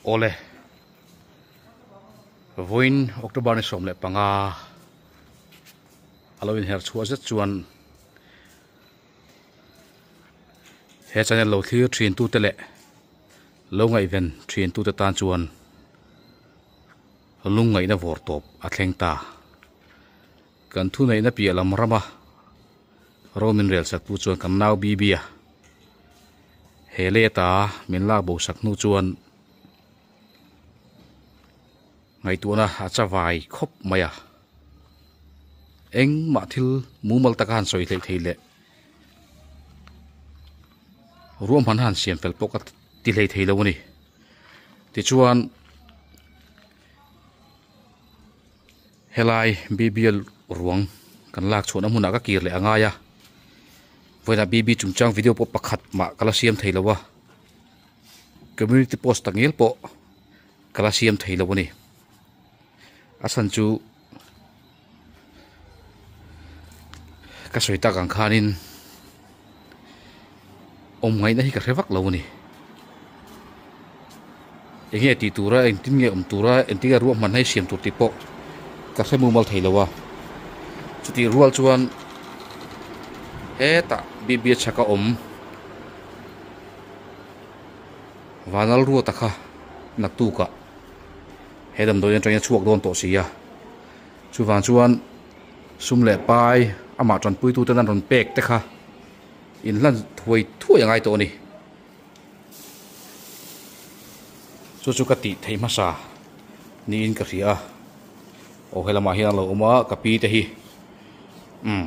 Awle, vawiin October ni 15 a lo inher chhuah zet chuan he channel lo thlir thin tute leh lo ngaihven thin tute tan chuan lungngaihna vawr tawp a thleng ta. Kan thuneihna piah lam rama ro min rel sak tu chuan kan nau Bibia he leta min lak bo sak hnu chuan ngaihtuahna a chavai khawp mai a. Engmah thil mumal taka han sawi hleih thei leh ruahman han siam fel pawh ka ti hlei thei lo a ni. Tichuan Helai BBL ruang kan lak chhuahna hmunah ka kir leh a ngai a, vawiinah BB chungchang video pawh pakhat mah ka la siam thei lo a, community post tak ngial pawh ka la siam thei lo a ni. A chhan chu ka sawi tak ang khanin awm ngaihna hi ka hre vak lo a ni. Eng nge tih tura engtin nge awm tura engtin nge ruahman hi siam tur tih pawh ka hre mumal thei lo a. Chutih rual chuan hetah BBA chhaka awm Vanal Ruata kha naktukah he damdawiin atangin a chhuak dawn tawh si a. Chuvang chuan sum leh pai amah tanpuituten an rawn pek te kha inhlan thuai thuai a ngai tawh a ni. Chu chu ka tih theih hmasa niin ka hria a, aw helamah hian a lo awm a ka pi te hi umm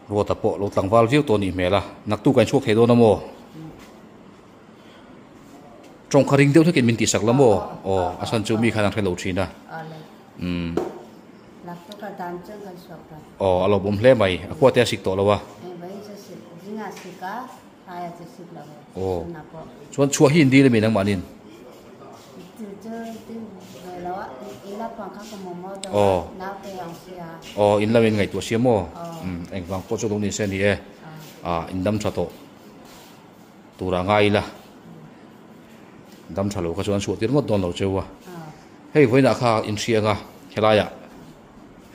Ruata pawh lo tlangval viau tawh a nih hmel a, naktuk a inchhuak thei dawn a maw? Tawng kha ring deuh hlekin min tihsak la maw? Aw a chhan chu mi khan an hre lo thin a umm aw a lo bawm hle mai a khua te a sik tawh lo a aw chuan chhuah hi in dil ami nangmahniin aw aw in lam in ngaihtuah sia maw umm engvang pawh chu lo ni se a ni e ah in dam tha tawh. Tura ngai ila dam tha lo kha chuan chhuah tir ngawt dawn lo cheu a, hei vawiinah kha inhriang a helaiah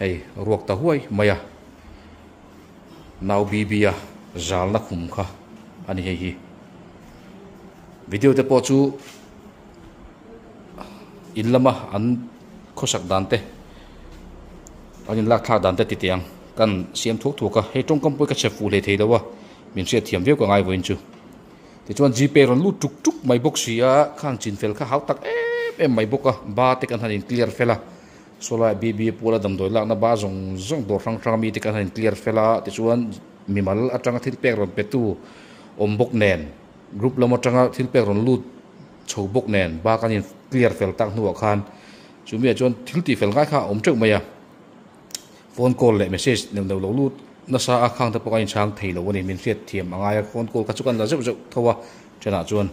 hei ruak ta huai mai a, nau BB a zalna khum kha a ni hei hi. Video te pawh chu in lama an khawsak dan te an inlak thlak dan te ti teh ang kan siam thuak thuak a, hei tawngkam pawh hi ka chhe fuh hlei thei lo a. Min hriat thiam viau ka ngai vawiin chu. Tichuan Gpay rawn lut tuk tuk mai bawk si a, khang chin fel kha hau tak em em mai bawk a, ba te kan han in clear fel a, sawlai BB puala damdawi lakna ba zawng zawng dawr hrang hrang ami te kan han in clear fel a, tichuan mimal atanga thil pek rawn petu awm bawk nen, group lam atanga thil pek rawn lut chho bawk nen ba kan in clear fel tak hnuah khan chumi ah chuan thil tih fel ngai kha a awm teuh mai a. Phone call leh message neuh neuh lo lut nasa a khang te pawh ka inchhang thei lo a ni, min hriat thiam a ngai a, phone call kha chu kan la zeuh zeuh tho a, thenah chuan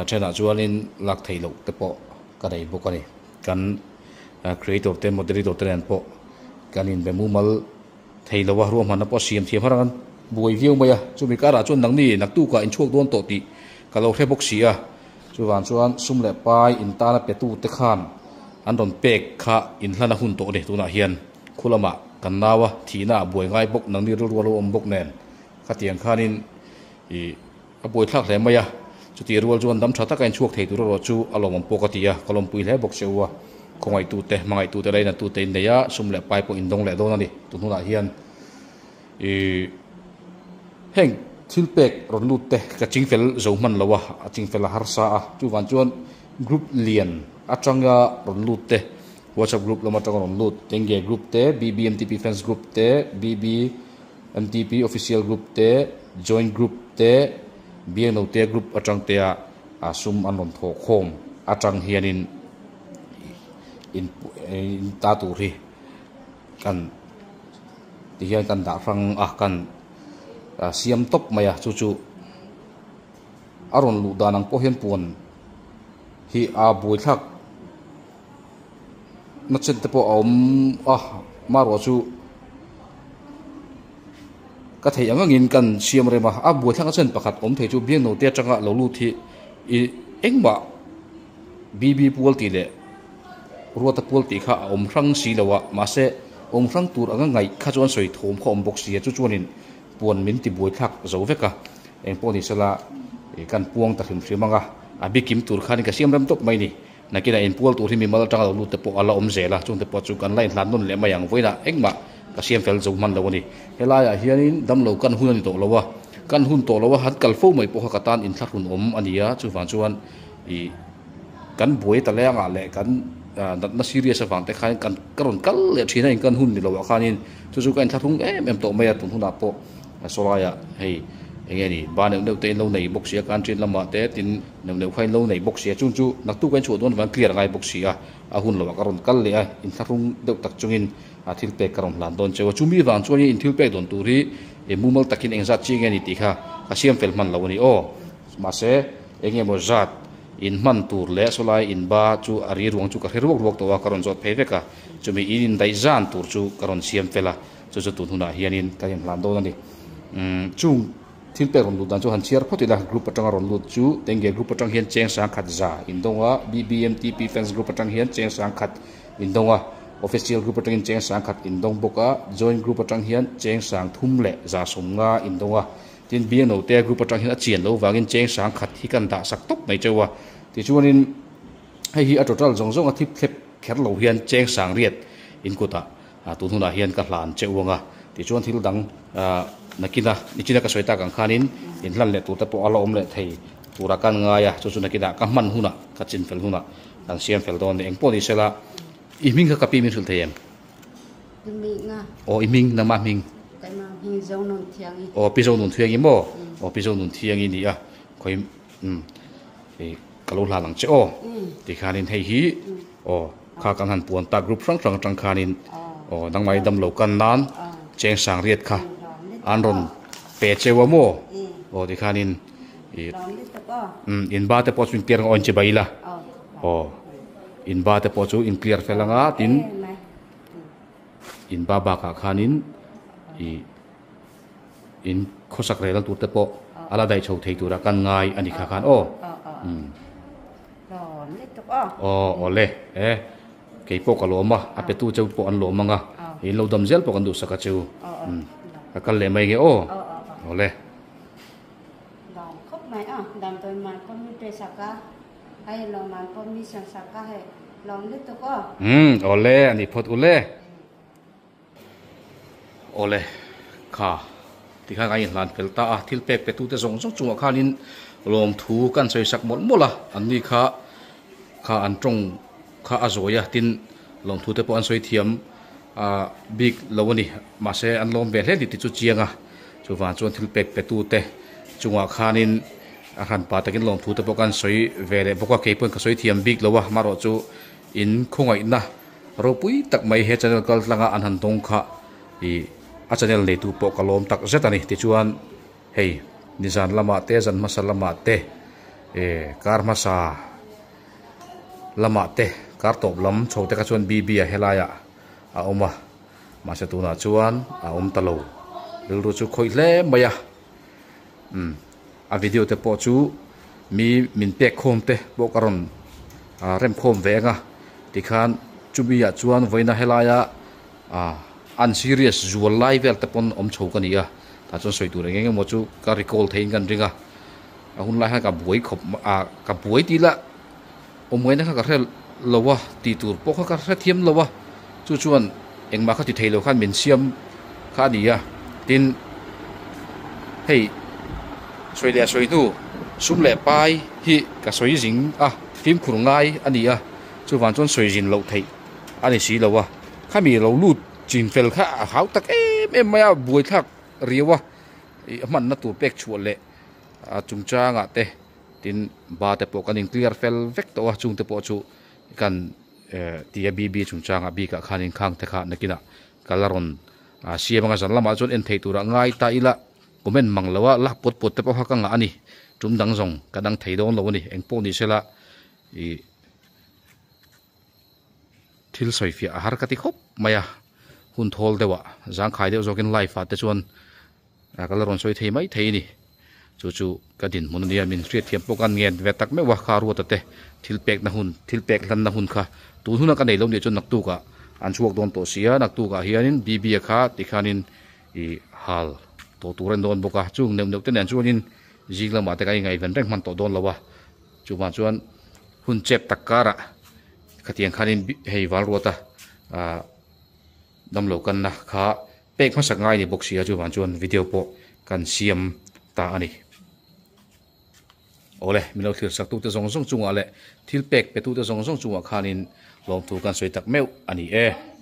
thenah chuanin lak theih loh te pawh ka nei bawk a ni, kan creator te moderator te nen pawh kan inbe mumal thei lo a, ruahmanna pawh siam thiam har ang an buai viau mai a, chumi karah chuan nangni naktukah inchhuak dawn tawh tih ka lo hre bawk si a. Chuvang chuan sum leh pai intana petute khan an rawn pek kha inhlan a hun tawh a ni. Tunah hian khu lamah kan nau a, thihna ah buai ngai bawk, nangni rilru a lo awm bawk nen khatiang khanin ih a buaithlak hle mai a. Chutih rual chuan dam tha taka inchhuak thei tur erawh chu a lawmawm pawh ka ti a, ka lawmpui hle bawk che u a. Khawngaihtute, hmangaihtute leinatute innei a, sum leh pai pawh indawng leh dawn a ni. Tun hunah hian. Ih heng thil pek rawn lut te ka chingfel zo hman lo a, a chingfel a harsa a, chuvang chuan group lian atanga rawn lut te whatsapp group lam atanga rawn lut Tengge group te, BBMTP fans group te, BBMTP official group te, joint group te, Biangnotea group atang te a sum an rawn thawh khawm atang hianin in ta tur hi kan ti hian kan dah hrang a kan siam tawp mai a chu chu a rawn luh dan ang pawh hian puan hi a buaithlak na chen te pawh a awm a marawh chu ka theih ang angin kan siam rem a a buaithlak na chen pakhat awm thei chu biangno te atanga lo lut hi ih engmah. BB pual tih leh Ruata pual tih kha a awm hrang si lo a, mahse awm hrang tur anga ngaih kha chuan sawi thawm kha awm bawk si a, chu chuanin puan min ti buai thlak zo vek a, eng pawh ni sela kan puang ta hrim hrim ang a, a bikim tur khanin ka siam rem tawp mai ni. Nakinah inpual tur hi mimal atanga lo lut te pawh a la awm zel a, chungte pawh chu kan la inhlan nawn leh mai ang. Vawiinah engmah ka siam fel zo hman lo a ni. Helaiah hianin damlo kan hun a ni tawh lo a, kan hun tawh lo a, han kal fo mai pawh kha ka tan inthlahrun awm a ni a, chuvang chuan ih kan buai ta leng ah leh kan natna serious avang te khain kan ka rawn kal leh thin a in kan hun ni lo ah khanin chu chu ka inthlahrung em em tawh mai a, tun hunah pawh sawlaiah hei eng nge ni ba neuh neuh te in lo nei bawk si a, kan ṭin lamah te tin. Neuh neuh kha in lo nei bawk si a, chung chu naktuk a in chhuah dawn vang clear a ngai bawk si a, a hun loh ah ka rawn kal leh a, inthlahrung deuh tak chungin a thil pek ka rawn hlan dawn cheu a, chumi vang chuan in thil pek dawn tur hi e mumal takin engzat chi nge ni tih kha ka siam fel hman lo a ni aw, mahse eng emaw zat in hman tur leh sawlai in ba chu a ri ruang chu ka hre ruak ruak tawh a, ka rawn zawt phei vek a, chumi in indaih zan tur chu ka rawn siam fel a, chu chu tun hunah hianin kan inhlan dawn a ni. Umm chung. Thil pek rawn lut dan chu han chhiar phawt ila, group atanga rawn lut chu Tenge group atang hian cheng sang khat za in dawng a, BBMTP fans group atang hian cheng sang khat in dawng a, official group atangin cheng sang khat in dawng bawk a, joint group atang hian cheng sang thum leh za sawm nga in dawng a, tin Biangnote group atang hian a chian loh vangin cheng sang khat hi kan dah sak tawp mai cheu a, tichuanin hei hi a total zawng zawng a thip thlep kher lo hian cheng sang riat in kutah Tun hunah hian ka hlan che uang a, tichuan thil dang nakina nichina ka sawi tak ang khanin inhlan leh turte pawh a la awm leh thei turah kan ngai a, chu chu nakinah ka hman hunah ka chin fel hunah kan siam fel dawn a ni. Engpawh ni sela i hming kha ka pi min hrilh thei em? Aw i hming nangmah hming? Aw pi Zonun Thiangi maw? Aw pi Zonun Thiangi ni a, khawi umm ka lo hlan ang che aw tikhanin hei hi aw kha kan han puan ta group hrang hrang atang khanin aw nangmah hi damlo kan nan cheng sang riat kha an rawn pe cheu a maw aw tikhanin ih umm in ba te pawh chu in clear ang aw in chibai ila aw in ba te pawh chu in clear fel anga tin in ba bakah khanin ih. In khawsak rel tur te pawh a la daih chho thei tura kan ngai a ni kha khan aw. Aw awle e kei pawh ka lawm a, a petu cheu pawh an lawm ang a, in lo dam zel pawh kan duhsak a cheu. Ka kal leh mai nge aw. Awle. Awle a ni phawt ule. Awle, kha tikhan kan inhlan fel ta a, thil pek petute zawng zawng chungah khanin lawmthu kan sawi sak mawlh mawlh a, anni kha kha an tawng kha a zawi a, tin lawmthu te pawh an sawi thiam ah bik lo a ni, mahse an lawm ve hle ni tih chu chiang a, chuvang chuan thil pek petute chungah khanin a hranpa takin lawmthu te pawh kan sawi ve leh bawk a, keipawhin ka sawi thiam bik lo a, amaherawhchu in khawngaihna. Ropui tak mai he channel kal tlanga an han dawng kha ih a channel neitu pawh ka lawm tak zet a ni. Tichuan hei nizan lamah te zan hmasa lamah te eh kar hmasa lamah te kar tawp lam chho te kha chuan BB a helaiah a awm a mahse tunah chuan a awm ta lo rilru chu khawih hle mai a umm a video te pawh chu mi min pek khawm te pawh ka rawn ah rem khawm ve ang a tikhan chumi ah chuan vawiina helaia ah an serious zual lai vel te pawn awm chho ka ni a tah chuan sawi tur eng eng emaw chu ka recall theiin ka ring a a hun lai khan ka buai khawp ah ka buai tih lah awm ngaihna kha ka hre lo a tih tur pawh kha ka hre thiam lo a chu chuan engmah kha ti thei lo khan min siam kha a ni a tin hei sawi leh sawi hnu sum leh pai hi ka sawi zing a fimkhur ngai a ni a chuvang chuan sawi zin loh theih a ni si lo a khami lo lut chin fel kha a hau tak em em mai a buaithlak riau a ih a hmanna tur pek chhuah leh a chungchangah te. Tin, ba te pawh kan in clear fel vek tawh a, chungte pawh chu kan tia BB chungchangah bikah khan in khang te kha nakinah ka la rawn siam anga zan lamah chuan en thei turah ngai ta ila comment mang lo a, lak pawt pawt te pawh kha ka ngah a ni, tum dang zawng ka dang thei dawn lo a ni, engpawh ni sela ih thil sawi fiah a har ka ti khawp mai a, hun thawl deuhah zangkhai deuh zawkin live ah te chuan ka la rawn sawi thei mai thei a ni. Chu chu ka dinhmun a nia, min hriatthiam pawh ka ngen ve tak meuh a, kha Ruata te thil pekna hun, thil pek hlanna hun kha tun huna ka nei lo nih chuan naktukah an chhuak dawn tawh si a, naktukah hianin Bibi-a kha tikhanin ih hal tawh tur a ni dawn bawk a, chung neuh neuh te nen chuanin zing lamah te kan ingaihven reng hman tawh dawn lo a, chuvang chuan hun chep tak karah khatiang khanin hei Valruata ah damlo kanna kha pek hmasak ngai a ni bawk si a, chuvang chuan video pawh kan siam ta a ni. Awle, min lo thlir sak tute zawng zawng chungah leh thil pek pe tute zawng zawng chungah khanin lawmthu kan sawi tak meuh a ni e.